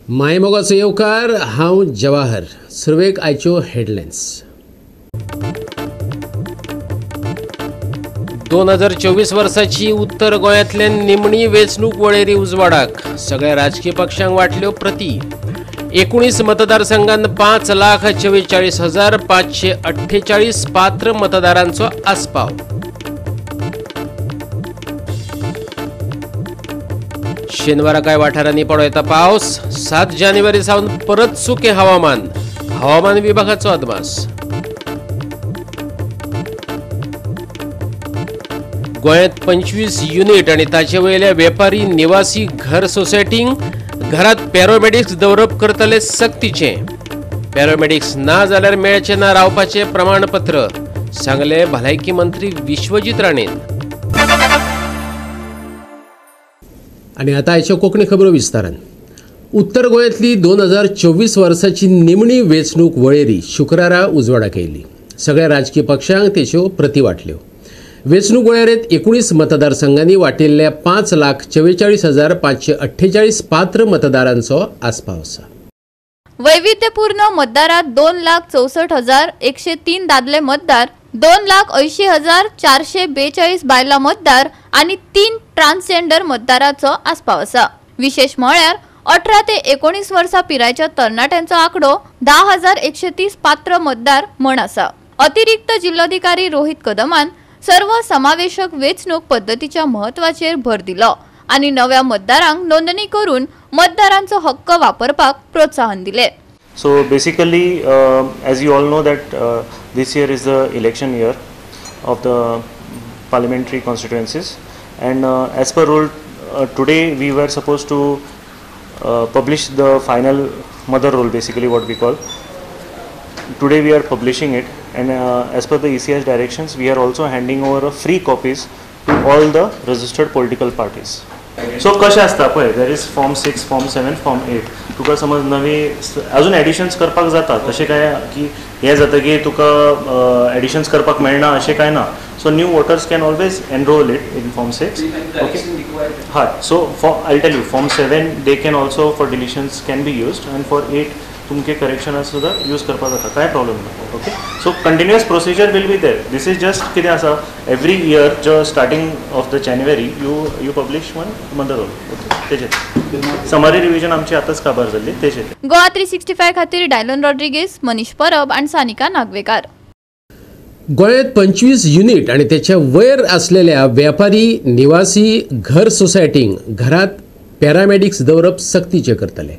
मायमोगाचो येवकार. हांव जवाहर. सुरवेक आयच्यो हेडलायन्स. 2024 वर्साची उत्तर गोंयांतल्यान निमणी वेंचणूक वळेरी उजवाडाक. सगळ्या राजकीय पक्षांक वांटल्यो प्रती. 19 मतदारसंघांत 5,44,548 पात्र मतदारांचो आस्पाव. शेनवारा कांय वाठारांनी पडो येता पावस. 7 जानेवारी सावन परत सुकें हवामान. हवामान विभागाचो अदमास. गोंयांत 25 युनिट आनी ताचे वयल्या वेपारी निवासी घर सोसायटींक घरात पॅरामेडिक्स दवरप करतले सक्तीचें. पॅरामेडिक्स ना जाल्यार मेळचें ना रावपाचें प्रमाणपत्र, सांगले भलायकी मंत्री विश्वजीत राणेन. आनी आतां आयच्यो कोंकणी खबरो विस्तारान. उत्तर गोंयांतली 2024 वर्साची निमणी वेंचणूक वळेरी शुक्रारा उजवाडाक आयली. सगळ्या राजकीय पक्षांक तेच्यो प्रती वांटल्यो. वेंचणूक वळेरेंत 19 मतदारसंघांनी वाटिल्ल्या 5,44,548 पात्र मतदारांचो आस्पाव आसा. वैविध्यपूर्ण मतदारात 2,64,103 दादले मतदार, 2,80,442 बायलां मतदार आनी 3 ट्रान्सजेंडर मतदाराचो आस्पाव आसा. विशेष म्हळ्यार 18 ते 19 वर्सां पिरायेच्या तरणाट्यांचो आंकडो 10,130 पात्र मतदार म्हण आसा. अतिरिक्त जिल्लोधिकारी रोहित कदमान सर्व समावेशक वेंचणूक पद्दतीच्या म्हत्वाचेर भर दिलो आनी नव्या मतदारांक नोंदणी करून मतदारांचो हक्क वापरपाक प्रोत्साहन दिले. So basically, as you all know that this year is the election year of the parliamentary constituencies, and as per rule today we were supposed to publish the final mother roll, basically what we call. Today we are publishing it, and as per the ECI's directions we are also handing over a free copies to all the registered political parties. So कशें आसता पळय, there is form 6, form 7, form 8. तुका समज नवी अजून editions करपाक जाता, तशें काय की हें जाता की तुका एडिशन्स करपाक मेळना अशें कांय ना. So new voters can always enrol it in form 6. Okay, हय. So for I tell you, form 7 they can also for deletions can be used, and for 8 तुमके करेक्शनाक सुद्दां यूज करपाक जाता, कांय प्रॉब्लम ना. Okay, so continuous procedure will be there. This is just कितें आसा, every year जो starting of the January you publish one mother roll. Okay, तेजेर summary revision आमची आतांच काबार जाल्ली तेजेर. गोवा 365 खातीर डायलन रॉड्रिगेज, मनीष परब आनी सानिका नागवेकार. गोंयांत 25 युनिट आनी त्याच्या वयर आसलेल्या वेपारी निवासी घर सोसायटींक घरात पॅरामेडिक्स दवरप सक्तीचें करतले.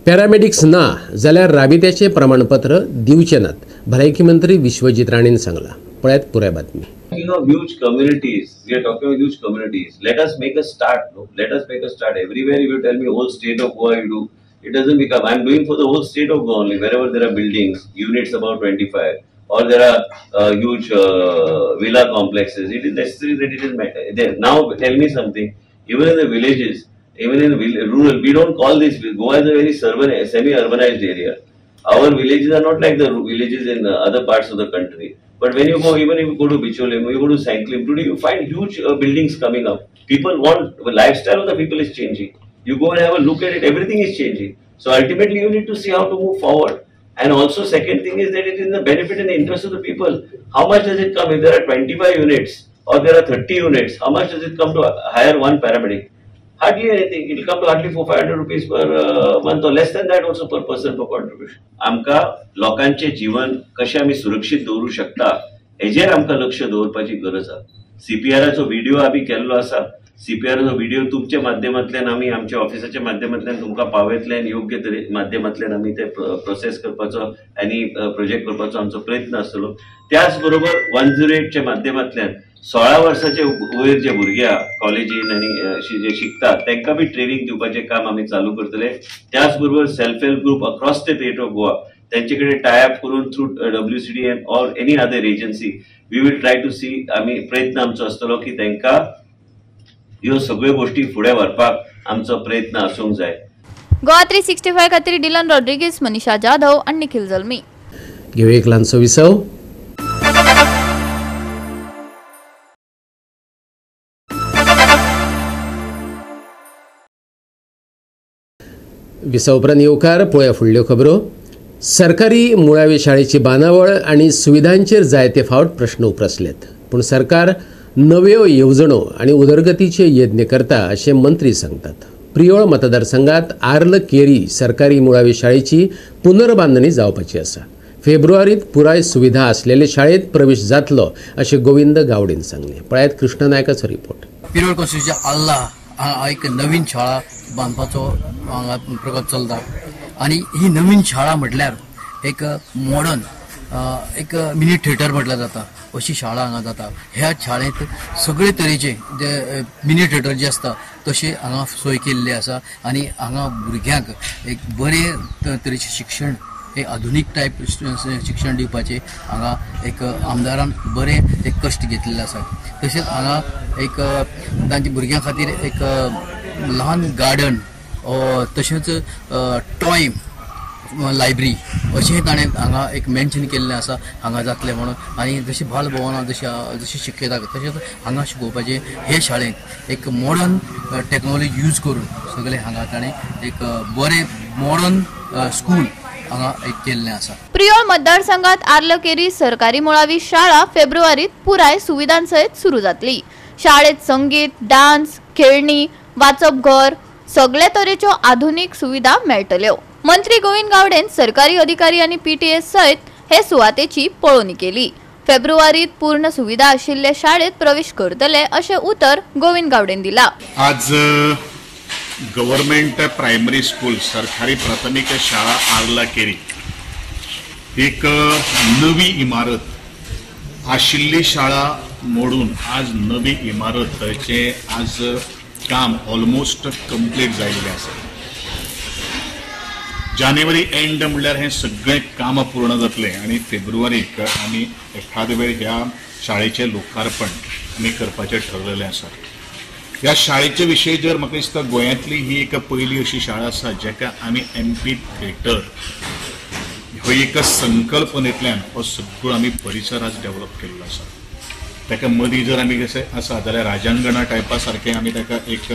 पॅरामेडिक्स ना जाल्यार राबित्याचें प्रमाणपत्र दिवचे नात, भलायकी मंत्री विश्वजीत राणेन सांगलां. पळयात पुराय बातमी. You know, huge communities. We are talking about huge communities. Let us make a start. No? Let us make a start. Everywhere if you tell me whole state of Goa you do, it doesn't become. I am doing for the whole state of Goa only. Wherever there are buildings, units about 25, or there are huge villa complexes, it is necessary that it is there. Now tell me something. Even in the villages, even in rural, we don't call this. Goa is a very semi-urbanized area. Our villages are not like the villages in other parts of the country. But when you go, even if you go to Bicholim, you go to Sanklim, today you find huge buildings coming up. People want, the lifestyle of the people is changing. You go and have a look at it, everything is changing. So ultimately you need to see how to move forward. And also second thing is that it is in the benefit and the interest of the people. How much does it come if there are 25 units or there are 30 units? How much does it come to hire one paramedic? Hardly anything. It will come to hardly 400-500 rupees per month or less than that also per person per contribution. आमका लोकांचे जीवन कशें आमी सुरक्षीत दवरूं शकता हेजेर आमकां लक्ष दवरपाची गरज आसा. सीपीआराचो व्हिडिओ आमी केल्लो आसा. सीपीआराचो व्हिडिओ तुमच्या माध्यमांतल्यान आमी आमच्या ऑफिसाच्या माध्यमांतल्यान तुमकां पावयतले आनी योग्य तरे माध्यमांतल्यान आमी ते प्रोसेस करपाचो आनी प्रोजेक्ट करपाचो आमचो प्रयत्न आसतलो. त्याच बरोबर 108च्या माध्यमांतल्यान 16 वर्साचे वयर जे भुरगे आहा कॉलेजीन आनी जे शिकतात तांकां बी ट्रेनिंग दिवपाचें काम आमी चालू करतले. त्याच बरोबर self help group across the state of Goa त्यांचे कडेन टाय अप करून through WCD and or any other agency we will try to see, आमी प्रयत्न आमचो आसतलो की तांकां ह्यो सगळ्यो गोष्टी फुडें व्हरपाक आमचो प्रयत्न आसूंक जाय. गोवा 365 खातीर डिलन रॉड्रिगेज, मनीषा जाधव आनी निखिल जल्मी. घेवया एक ल्हानसो विसव. विसा उपरांत येवकार. पळोवया फुडल्यो खबरो. सरकारी मुळावे शाळेची बांदावळ आनी सुविधांचेर जायते फावट प्रश्न उप्रासलेत, पूण सरकार नव्यो येवजणो आनी उदरगतीचे यत्न करता अशें मंत्री सांगतात. प्रियोळ मतदारसंघात आर्ल केरी सरकारी मुळावी शाळेची पुनर्बांदणी जावपाची आसा. फेब्रुवारीत पुराय सुविधा आसलेले शाळेत प्रवेश जातलो अशें गोविंद गावडेन सांगलें. पळयात कृष्ण नायकाचो रिपोर्ट. प्रियोळ कॉन्स्टिट्युएन्सी आर्ला हांगा एक नवीन शाळा बांदपाचो हांगा प्रकल्प चलता आनी ही नवीन शाळा म्हटल्यार एक मॉडर्न एक मिनी थिएटर म्हटल्यार जाता अशी शाळा हांगा जाता. ह्या शाळेंत सगळे तरेचे जे मिनी थिएटर जे आसता तशें हांगा सोय केल्ली आसा आनी हांगा भुरग्यांक एक बरे तरेचें शिक्षण, एक आधुनीक टायप शिक्षण दिवपाचें हांगा एक आमदारान बरें एक कश्ट घेतलेले आसा. तशेंच हांगा एक तांच्या भुरग्यां खातीर एक ल्हान गार्डन तशेंच टॉय लायब्ररी अशें ताणें हांगा एक मेन्शन केल्लें आसा हांगा जातलें म्हणून. आनी जशें बाल भवनां जशें शिकयता तशेंच हांगा शिकोवपाचें हे शाळेंत एक मॉडर्न टॅक्नोलॉजी यूज करून सगळें हांगा ताणें एक बरें मॉडर्न स्कूल हांगा एक केल्लें आसा. प्रियोळ मतदारसंघात आर्लकेरी सरकारी मुळावी शाळा फेब्रुवारीत पुराय सुविधांसयत सुरू जातली. शाळेत संगीत, डान्स, खेळणी, वाचपघर सगळे तरेच्यो आधुनीक सुविधा मेळटल्यो. मंत्री गोविंद गावडेन सरकारी अधिकारी आनी पीटीएस सयत हे सुवातेची पळोवणी केली. फेब्रुवारीत पूर्ण सुविधा आशिल्ले शाळेत प्रवेश करतले अशें उतर गोविंद गावडेन दिला. आज गव्हर्नमेंट प्रायमरी स्कूल सरकारी प्राथमिक शाळा आर्ला केरी एक नवी इमारत आशिल्ली शाळा मोडून आज नवी इमारतचे आज काम ऑलमोस्ट कंप्लीट जाल्लें आसा. जानेवारी एंड म्हणल्यार हें सगळें काम पूर्ण जातलें आनी फेब्रुवारीक आमी एखाद वेळ ह्या शाळेचें लोकार्पण आमी करपाचें ठरलेलें आसा. ह्या शाळेचे विशय जर म्हाका दिसता गोंयांतली ही एक पयली अशी शाळा आसा जेका आमी एमपी थिएटर हो एक संकल्पनेंतल्यान हो सगळो आमी परिसर आज डेव्हलप केल्लो आसा. ताका मदीं जर आमी कशें आसा जाल्यार राजांगणा टायपा सारकें आमी ताका एक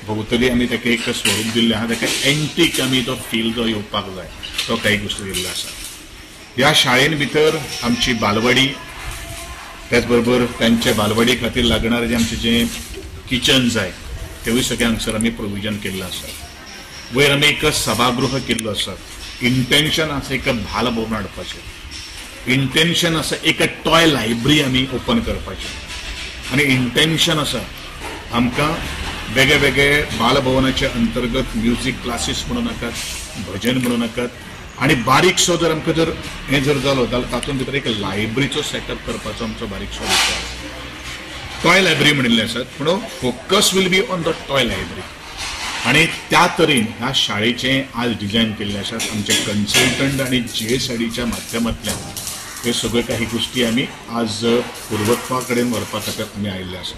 भोंवतणी आमी ताका एक स्वरूप दिल्लें आसा. ताका एंटीक आमी तो फील जो येवपाक जाय तो काही गोश्टी दिल्लो आसा. ह्या शाळेन भितर आमची बालवाडी, त्याच बरोबर तांच्या बालवाडी खातीर लागणारे जे आमचें जें किचन जाय तेवूय सगळें हांगसर आमी प्रोविजन केल्लें आसा. वयर आमी एक सभागृह केल्लो आसा. इंटेन्शन आसा एक भाल भोवन हाडपाचें, इंटेन्शन आसा एक टॉय लायब्ररी आमी ओपन करपाचें आनी इंटेन्शन आसा आमकां वेगळे वेगळे बालभवनाच्या अंतर्गत म्युजीक क्लासीस म्हणूं नाकात, भजन म्हणूं नाकात आनी बारीकसो जर आमकां जर हें जर जालो जाल्यार तातूंत भितर एक लायब्ररीचो सेटअप करपाचो आमचो बारीकसो विचार आसा. टॉय लायब्ररी म्हणिल्लें आसा पूण focus will be on the toy library आनी त्या तरेन ह्या शाळेचें आज डिझायन केल्लें आसा. आमचे कन्सल्टंट आनी जीएसआयडीच्या माध्यमांतल्यान हे सगळ्यो काही गोश्टी आमी आज पूर्वत्वा कडेन व्हरपा खातीर आमी आयिल्ले आसा.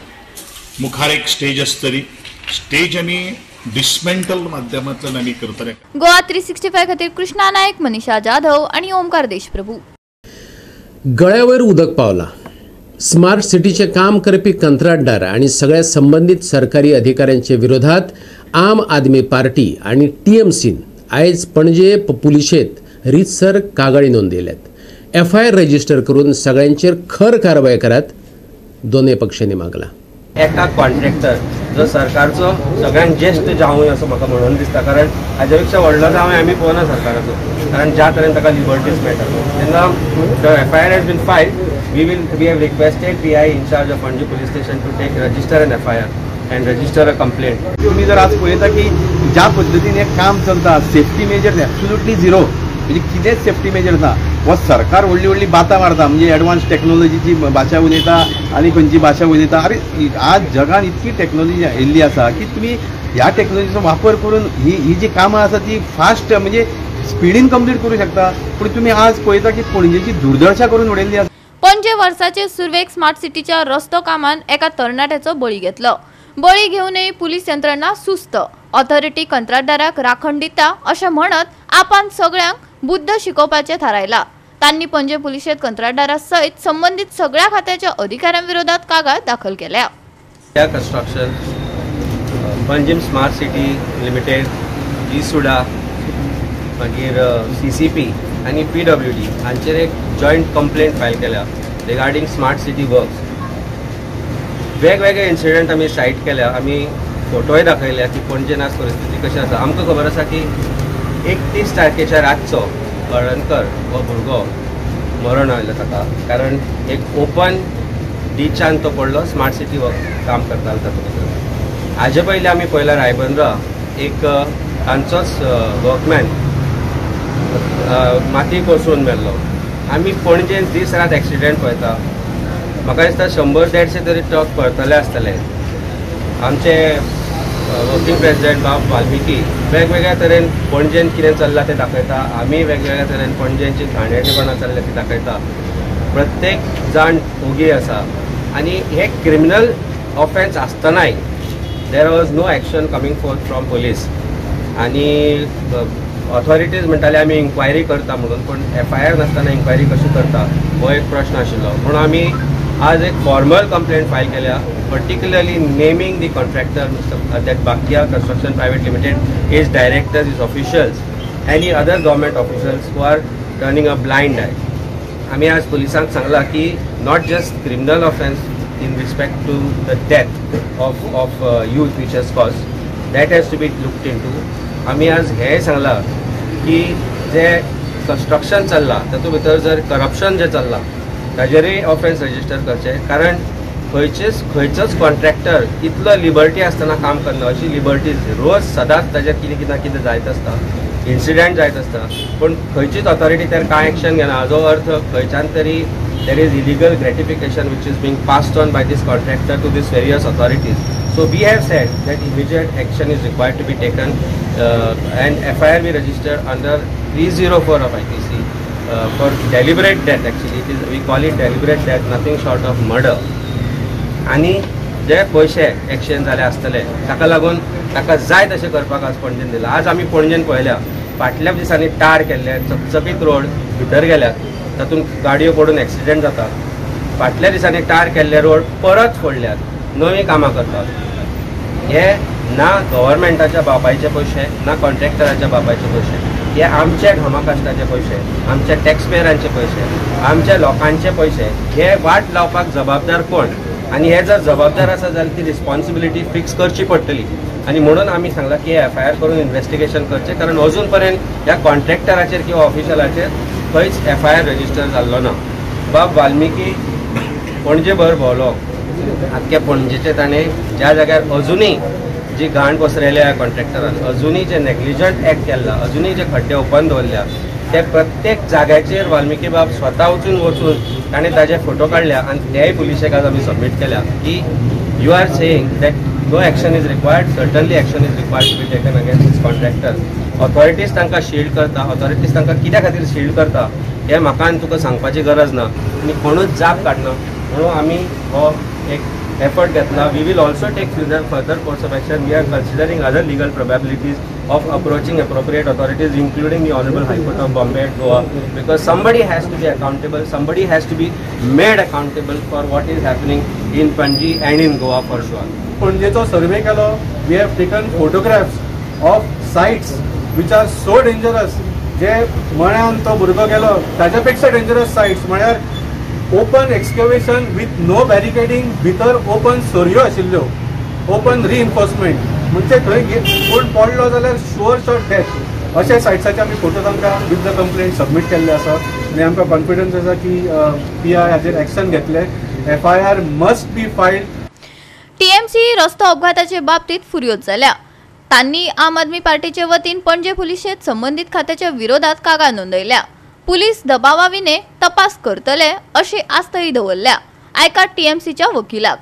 मुखार एक स्टेज आसतली, स्टेज आमी डिसमेंटल माध्यमांतल्यान आमी करतले. गोवा 365 खातीर कृष्णा नायक, मनीषा जाधव आनी ओमकार देशप्रभू. गळ्यावयर उदक पावला. स्मार्ट सिटीचें काम करपी कंत्राटदार आनी सगळ्या संबंदीत सरकारी अधिकाऱ्यांच्या विरोधात आम आदमी पार्टी आनी टीएमसीन आयज पणजे पुलिशेंत रितसर कागाळी नोंदयल्यात. एफआयआर रजिस्टर करून सगळ्यांचेर खर कारवाय करात दोनूय पक्षांनी मागला. एका कॉन्ट्रॅक्टर जो सरकारचो सगळ्यांत ज्येश्ठ जावूय असो म्हाका म्हणून दिसता, कारण हाज्या पेक्षा व्हडलो जावूय आमी पळोवना सरकाराचो, कारण ज्या तरेन ताका लिबर्टीज मेळटा. तेन्ना the FIR has been filed. We have requested PI in charge of Panaji police station to take register an FIR and register a complaint. तुमी जर आज पळयता की ज्या पद्दतीन हें काम चलता, सेफ्टी मेजर्स एब्सोल्युटली झिरो, म्हणजे कितेंच सेफ्टी मेजर्स ना. हो सरकार व्हडली व्हडली बातां मारता, म्हणजे एडवान्स टॅक्नोलॉजीची भाशा उलयता आनी खंयची भाशा उलयता. अरे आज जगान इतकी टॅक्नोलॉजी आयिल्ली आसा की तुमी ह्या टॅक्नोलॉजीचो वापर करून ही ही जी कामां आसा ती फास्ट म्हणजे स्पिडीन कंप्लीट करूं शकता. पूण तुमी आज पळयता की पणजेची दुर्दशा करून उडयल्ली आसा. पणजे वर्साचे सुरवेक स्मार्ट सिटीच्या रस्तो कामान एका तरणाट्याचो बळी घेतलो. बळी घेवनय पुलीस यंत्रणा सुस्त, ऑथॉरिटी कंत्राटदाराक राखण दिता अशें म्हणत आपान सगळ्यांक बुद्ध शिकोवपाचें थारायला. तांणी पणजे पुलिशेंत कंत्राटदारा सयत संबंदीत सगळ्या खात्याच्या अधिकाऱ्यां विरोधात कागाळ दाखल केल्या. Construction, Panjim smart city limited, GSUDA मागीर CCP आनी PWD हांचेर एक जॉयंट कंप्लेंट फायल केल्या रिगार्डींग स्मार्ट सिटी वर्क्स. वेगवेगळे इन्सिडंट आमी सायट केल्या, आमी फोटोय दाखयल्या की पणजेन आज परिस्थिती कशी आसा. आमकां खबर आसा की 31 तारखेच्या रातचो हळदणकर हो भुरगो मरण आयलो ताका, कारण एक ओपन डिचान तो पडलो. स्मार्ट सिटी वर्क काम करतालो तातूंत भितर. हाजे पयलीं आमी पळयला रायबंद्रा एक तांचोच वर्कमॅन माती कोसळून मेल्लो. आमी पणजेन दीस रात एक्सिडेंट पळयता. म्हाका दिसता 100-150 तरी ट्रक पळतले आसतले. आमचे वर्किंग प्रेसिडेंट बाब वाल्मिकी वेगवेगळ्या तरेन पणजेन कितें चल्लां तें दाखयता. आमी वेगवेगळ्या तरेन पणजेन जी घाणेरडेपणां चल्ल्या ती दाखयता. प्रत्येक जाण ओगी आसा आनी हे क्रिमिनल ऑफेन्स आसतनाय there was no action coming forth from police. आनी ऑथॉरिटीज म्हणटाले आमी इन्क्वायरी करता म्हणून, पूण FIR नासतना इन्क्वायरी कशी करता हो एक प्रश्न आशिल्लो. म्हणून आमी आज एक फॉर्मल कंप्लेंट फायल केल्या, particularly naming the contractor Mr. that Bakia Construction Private Limited, his directors, his officials, any other government officials who are turning a blind eye. आमी आज पुलिसांक सांगला की not just criminal offence in respect to the death of youth which has caused, that has to be looked into. आमी आज हें सांगला की जे कन्स्ट्रक्शन चल्लां तातूंत भितर जर करप्शन जें चल्लां ताजेरय ऑफेन्स रजिस्टर करचें, कारण खंयचोच कॉन्ट्रॅक्टर इतलो लिबर्टी आसतना काम करना. अशी लिबर्टीज रोज सदांच ताजेर कितें ना कितें जायत आसता, इन्सिडंट जायत आसता, पूण खंयचीच ऑथॉरिटी त्यार कांय एक्शन घेना. हाजो अर्थ खंयच्यान तरी there is illegal gratification which is being passed on by this contractor to this various authorities. So we have said that immediate action is required to be taken and FIR be registered under 304 of IPC for deliberate death. Actually it is, we call it deliberate death, nothing short of murder. आनी जे पयशे exchange जाले आसतले ताका लागून ताका जाय तशें करपाक आज पणजेन दिलां. आज आमी पणजेन पळयल्या फाटल्या दिसांनी टार केल्ले चकचकीत रोड भितर गेल्यात, तातूंत गाडयो पडून एक्सिडेंट जाता. फाटल्या दिसांनी टार केल्ले रोड परत फोडल्यात, नवीं कामां करतात. हे ना गव्हर्मेंटाच्या बापायचे पयशे ना कॉन्ट्रॅक्टराच्या बापायचे पयशे, हे आमचे घामा कश्टाचे पयशे, आमच्या टॅक्सपेयरांचे पयशे, आमच्या लोकांचे पयशे. हे वाट लावपाक जबाबदार कोण? आनी हे जर जबाबदार आसा जाल्यार ती रिस्पॉन्सिबिलिटी फिक्स करची पडटली. आनी म्हणून आमी सांगलां की FIR करून इन्वेस्टिगेशन करचें, कारण अजून पर्यंत ह्या कॉन्ट्रॅक्टराचेर किंवा ऑफिशलाचेर खंयच FIR register जाल्लो ना. बाब वाल्मिकी पणजे भर भोंवलो, आख्ख्या पणजेचे ताणें ज्या जाग्यार अजुनूय जी घाण पसरयल्या ह्या कॉन्ट्रॅक्टरान, अजुनूय जे नेग्लिजंट एक्ट केल्ला, अजुनूय जे खड्डे ओपन दवरल्या, ते प्रत्येक जाग्याचेर वाल्मिकी बाब स्वता वचून वचून ताणें ताजे फोटो काडल्या आनी तेय पुलिशेक आज आमी सबमीट केल्या की you are saying that no action is required, certainly action is required to be taken against this contractor. Authorities तांकां शिल्ड करता, ऑथॉरिटीज तांकां कित्या खातीर शिल्ड करता हें म्हाका आनी तुका सांगपाची गरज ना आनी कोणूच जाप काडना. म्हणून आमी हो एक एफर्ट घेतला. We will also take further course of action. We are considering other legal probabilities of approaching appropriate authorities, including the Honorable High Court of Bombay and Goa, because somebody has to be accountable, somebody has to be made accountable for what is happening in Panaji and in Goa for sure. पणजेचो survey केलो, we have taken photographs of sites which are so dangerous. जे मळ्यान तो भुरगो गेलो ताच्या पेक्षा dangerous sites म्हळ्यार open excavation with no barricading, भितर open सरयो आशिल्ल्यो, ओपन रिइन्फोर्समेंट, म्हणजे थंय कोण पडलो जाल्यार शुअर शॉट डेथ. अशे सायट्साचे आमी फोटो तांकां विथ the complaint submit केल्ले आसा आनी आमकां कॉन्फिडन्स आसा की PI हाजेर एक्शन घेतले. FIR must be filed. TMC रस्तो अपघाताचे बाबतीत फुर्योज जाल्या. तांणी आम आदमी पार्टीचे वतीन पणजे पुलिशेत संबंदीत खात्याच्या विरोधात कागाळ नोंदयल्या. पुलीस दबावाविणे तपास करतले अशी आस्तही दवरल्या. आयका टीएमसीच्या वकिलाक.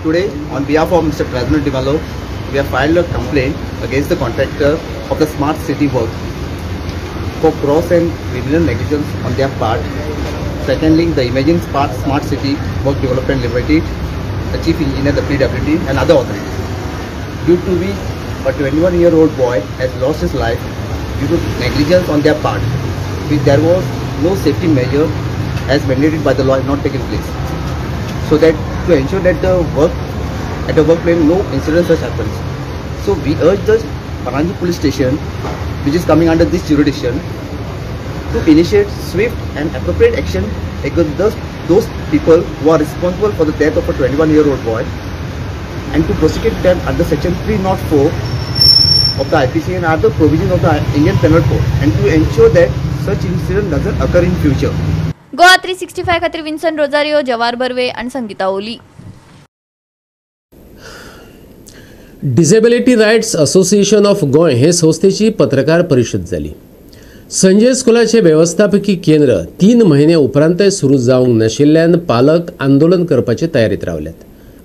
Today, on behalf of Mr. President D'Mello, we have filed a complaint against the contractor of the Smart City work for gross and criminal negligence on their part. Secondly, the Imagine Smart City Work Development Limited, the Chief Engineer, the PWD and other authorities, due to which a 21-year-old boy has lost his life due to negligence on their part, which there was no safety measure as mandated by the law not taken place. So that to ensure that the work at the workplace no incident such happens. So we urge the Panaji police station, which is coming under this jurisdiction, to initiate swift and appropriate action against those people who are responsible for the death of a 21-year-old boy and to prosecute them under section 304 of the IPC and other provisions of the Indian Penal Code, and to ensure that such incident doesn't occur in future. Goa 365 खातीर Vinson Rosario, जवार बर्वे आनी Sangeeta Oli. Disability rights association of Goa हे संस्थेची पत्रकार परिषद जाली. संजय स्कुलाचे वेवस्थापकी केंद्र 3 म्हयने उपरांतय सुरू जावंक नाशिल्ल्यान पालक आंदोलन करपाचे तयारीत रावल्यात.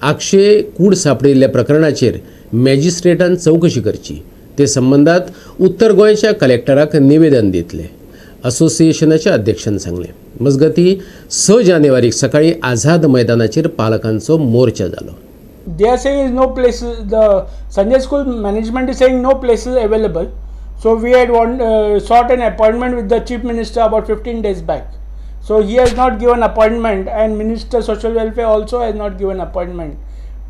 आगशे कूड सापडिल्ल्या प्रकरणाचेर मॅजिस्ट्रेटान चवकशी करची, ते संबंदात उत्तर गोंयच्या कलेक्टराक निवेदन दितले, असोसिएशनाच्या अध्यक्षान सांगलें. मजगती 6 जानेवारीक सकाळी आझाद मैदानाचेर पालकांचो मोर्चा जालो. They are saying no places, the Sanjay School management is saying no places available. So we had sought an appointment with the Chief Minister about 15 days back. So he has not given appointment, and Minister Social Welfare also has not given appointment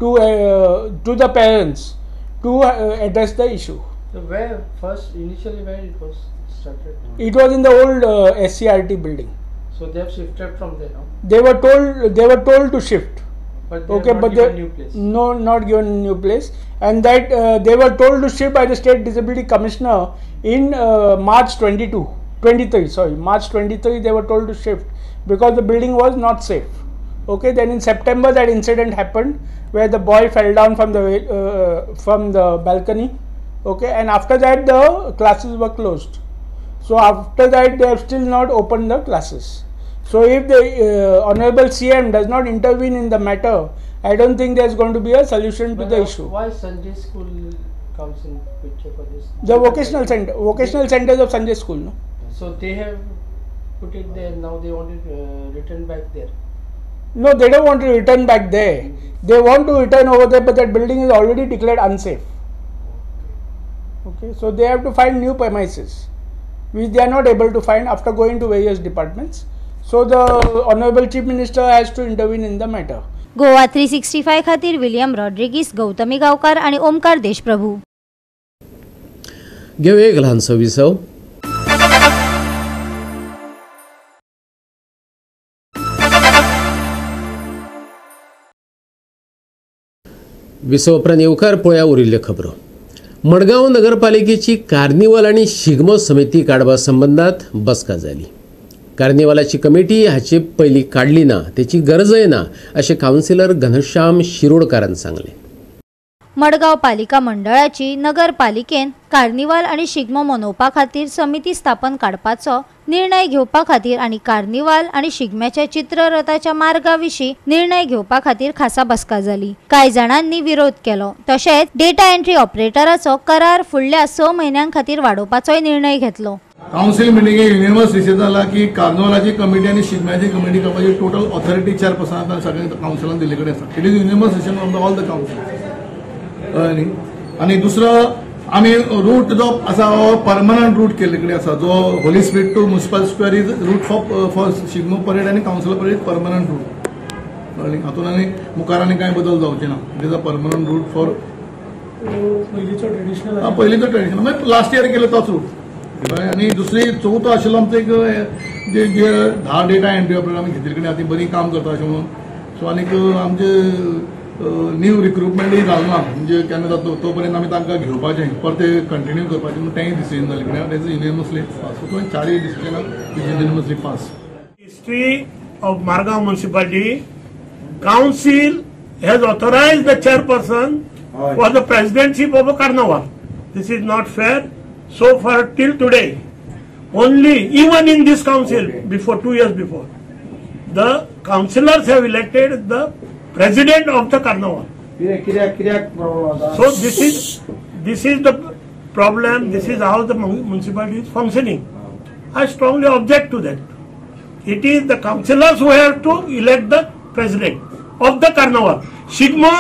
to the parents to address the issue. So where first initially where it was started? It was in the old SCRT building. So they have shifted from there now? They were told to shift. But they okay, but they new place. No, not given new place, and that they were told to shift by the State Disability Commissioner in March 23. Sorry, March 23 they were told to shift because the building was not safe. Okay, then in September that incident happened where the boy fell down from the balcony. Okay, and after that the classes were closed. So after that they have still not opened the classes. So if the Honorable CM does not intervene in the matter, I don't think there is going to be a solution to the issue. Why Sanjay School comes in picture for this? The vocational center, vocational centers of Sanjay School. No? So they have put it there, now they want it returned back there. No, they don't want to return back there. Mm-hmm. They want to return over there, but that building is already declared unsafe. Okay, so they have to find new premises, which they are not able to find after going to various departments. So the Honorable Chief Minister has to intervene in the matter. Goa 365 खातीर William Rodrigues, Gautami गांवकार आणि ओमकार देशप्रभू. घेऊया एक ल्हानसो विसव. विसव उपरांत येवकार पळया उरिल्ल्यो खबरो. मडगांव नगरपालिकेची कार्निवल आनी शिगमो समिती काडपा संबंदात बसका जाली. कार्निवालाची कमिटी हाचे पयलीं काडली ना, तेची गरजय ना, अशें कावन्सिलर घनश्याम शिरोडकारान सांगलें. मडगांव पालिका मंडळाची नगरपालिकेन कार्निवाल आनी शिगमो मनोवपा खातीर समिती स्थापन काडपाचो निर्णय घेवपा खातीर आनी कार्निवाल आनी शिगम्याच्या चित्ररथाच्या मार्गा विशीं निर्णय घेवपा खातीर खासा बसका जाली. कांय जाणांनी विरोध केलो. तशेंच डेटा एंट्री ऑपरेटराचो करार फुडल्या 6 म्हयन्यां खातीर वाडोवपाचोय निर्णय घेतलो. कावन्सिल मिटिंगेक युनिवर्स डिसिजन जाला की कार्निवालाची कमिटी आनी शिगम्याची कमिटी करपाची टोटल ऑथॉरिटी चेअरपर्सन आतां सगळ्या कावन्सिलान दिल्ले कडेन आसा. It is unanimous decision of all the council. कळ्ळें न्ही? आनी दुसरो आमी रूट जो आसा हो परमनंट रूट केल्ले कडेन आसा, जो Holy Spirit to municipal square is route for Shigmo parade आनी कावन्सिल परेड परमनंट रूट. कळ्ळें? हातूंत आनी मुखार आनी कांय बदल जावचे ना. It is a permanent route for पयलींचो ट्रेडिशनल, पयलींचो ट्रेडिशनल मागीर लास्ट इयर केलो तोच रूट. आनी दुसरी चवथो आशिल्लो आमचो एक जे 10 डेटा एंट्री ऑपरेटर आमी घेतिल्ले कडेन आतां बरी काम करता अशें म्हणून. सो आनीक आमचे न्यू रिक्रुटमेंटूय जालें ना, म्हणजे केन्ना जाता तो पर्यंत आमी तांकां घेवपाचें परते कंटिन्यू करपाचें म्हणून तेंय डिसिजन जालें कित्याक तें युनियमसली पास. सो तुवें चारूय डिसिजनां unanimously pass. History of Margao municipality council has authorised the chairperson for the presidentship of a carnival. This is not fair. So far till today, only even in this council, before 2 years before, the councillors have elected the president of the carnival. So this is the problem. This is how the municipality is functioning. I strongly object to that. It is the councillors who have to elect the president of the carnival. Shigmo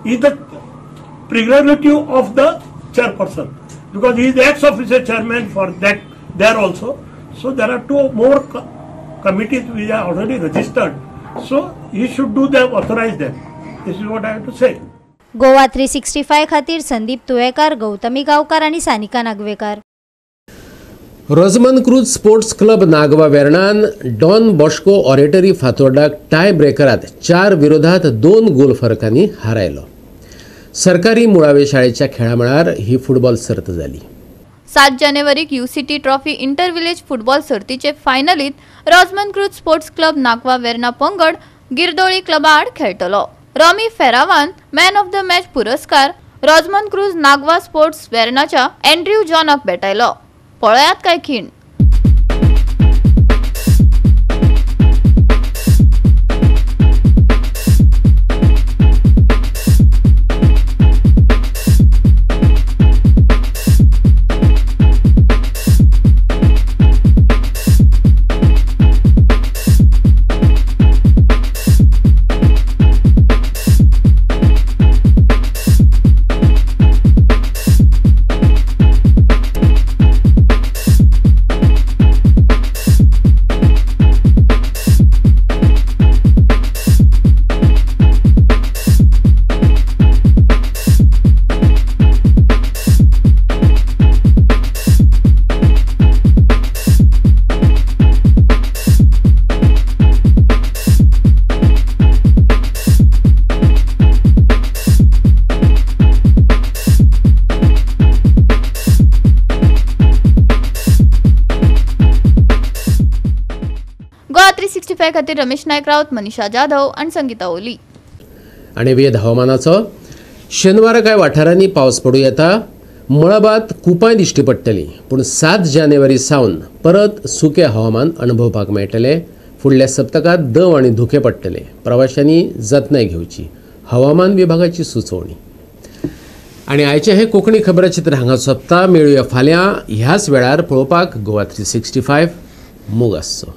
is the prerogative of the chairperson, because he is the ex-officio chairman for that there also. So there are 2 more committees which are already registered. So he should do them, authorize them. This is what I have to say. Goa 365 खातीर संदीप तुवेकार, गौतमी गांवकार आनी Sanika Nagvekar. Rosamund Cruz sports club Nagwa वेर्णान don Bosco oratory फातोर्डाक tie ब्रेकरात 4-2 गोल फरकांनी हारायलो. सरकारी मुळावे शाळेच्या खेळामळार ही football सर्त जाली. 7 जानेवारीक UCT trophy inter village football सर्तीचे फायनलीत Rosamund Cruz sports club Nagwa Verna पंगड गिरदोळी क्लबा आड खेळटलो. रॉमी फेरावान मॅन ऑफ the match पुरस्कार रोजमन क्रूज नागवा स्पोर्ट्स वेर्नाच्या एंड्र्यू जॉनाक भेटायलो. पळयात काय खीण. गोवा 365 खातीर रमेश नायक राऊत, मनीषा जाधव आणि संगीता ओली. आणि वेद हवामानाचो शेनवारा कांय वाठारांनी पावस पडूं येता. मळबात कुपांय दिश्टी पडटली, पूण 7 जानेवारी सावन परत सुकें हवामान अणभवपाक मेळटलें. फुडल्या सप्तकांत दंव आनी धुकें पडटले. प्रवाशांनी जतनाय घेवची, हवामान विभागाची सुचोवणी. आनी आयचें हें कोंकणी खबराचित्र हांगा सोंपता. मेळुया फाल्यां ह्याच वेळार पळोवपाक गोवा 365. मोग आसचो.